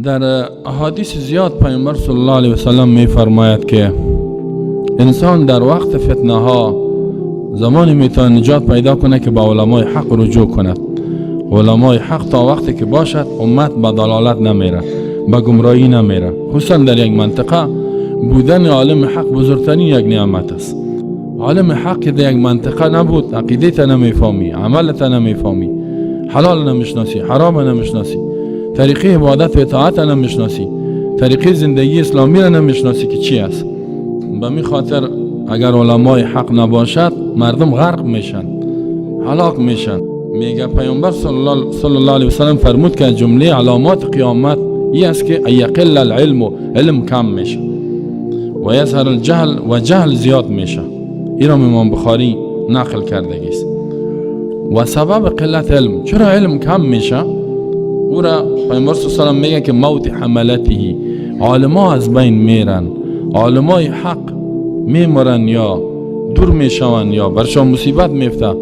در احادیث زیاد پیامبر صلی الله علیه و سلم میفرماید که انسان در وقت فتنه ها زمانی میتونه نجات پیدا کنه که با علمای حق رجوع کند. علمای حق تا وقتی که باشد امت به ضلالت نمیره، به گمراهی نمیره. خصوصا در یک منطقه بودن عالم حق بزرگترین یک نعمت است. عالم حق که در یک منطقه نبود، عقیده نمیفهمی، عملت نمیفهمی، حلال نمیشناسی، حرام نمیشناسی، طریقه عبادت و اطاعت نمیشناسی، طریقه زندگی اسلامی را نمیشناسی که چی است. به می خاطر اگر علمای حق نباشد مردم غرق میشن، هلاک میشن. میگه پیامبر صلی الله علیه وسلم فرمود که جمله علامات قیامت ای است که یقل العلم، علم کم میشه، و یظهر الجهل، و جهل زیاد میشه. این را امام بخاری نقل کرده است. و سبب قلت علم، چرا علم کم میشه؟ او را پیامبر صلی الله علیه وسلم میگه که موت حملته، عالما از بین میرن، عالمای حق میمرن یا دور میشون یا برشان مصیبت میفته،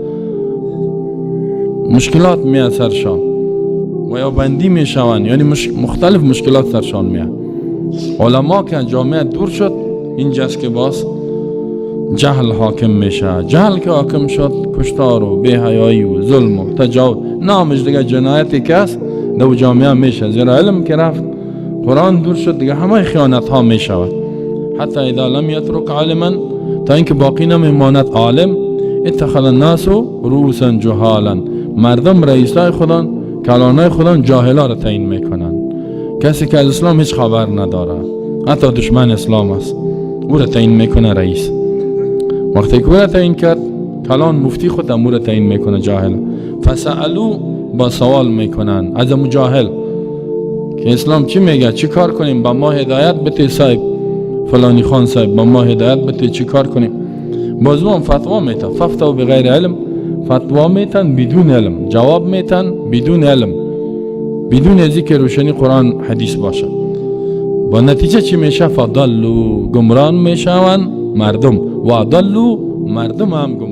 مشکلات میاد سرشان و یا بندی میشون، یعنی مختلف مشکلات سرشان میاد. علما که جامعه دور شد، اینجاست که باز جهل حاکم میشه. جهل که حاکم شد، کشتار و بی‌حیایی و ظلم و تجاوز، نامش دیگه جنایتی که است در جامعه میشه. زیرا علم که رفت، قرآن دور شد، دیگه همه خیانت ها میشود. حتی اذا لم یترک عالما، تا اینکه باقی نمیماند عالم، اتخذ الناس رؤوسا جهالا، مردم رئیسای خودان، کلانای خودان، جاهلا را تعیین میکنن. کسی که از اسلام هیچ خبر نداره، حتی دشمن اسلام است، او را تعیین میکنه رئیس. وقتی که او را تعیین کرد، کلان مفتی خود او را تعیین میکنه جاهل. فسألوا، با سوال میکنن از امو جاهل که اسلام چی میگه، چی کار کنیم، با ما هدایت بده صاحب، فلانی خان صاحب، با ما هدایت بده، چی کار کنیم؟ باز هم فتوا میتن. فافتوا بغیر علم، فتوا میتن بدون علم، جواب میتن بدون علم، بدون از که روشنی قرآن حدیث باشه. با نتیجه چی میشه؟ فضلوا، گمران میشون مردم، و اضلوا، مردم هم گمراه.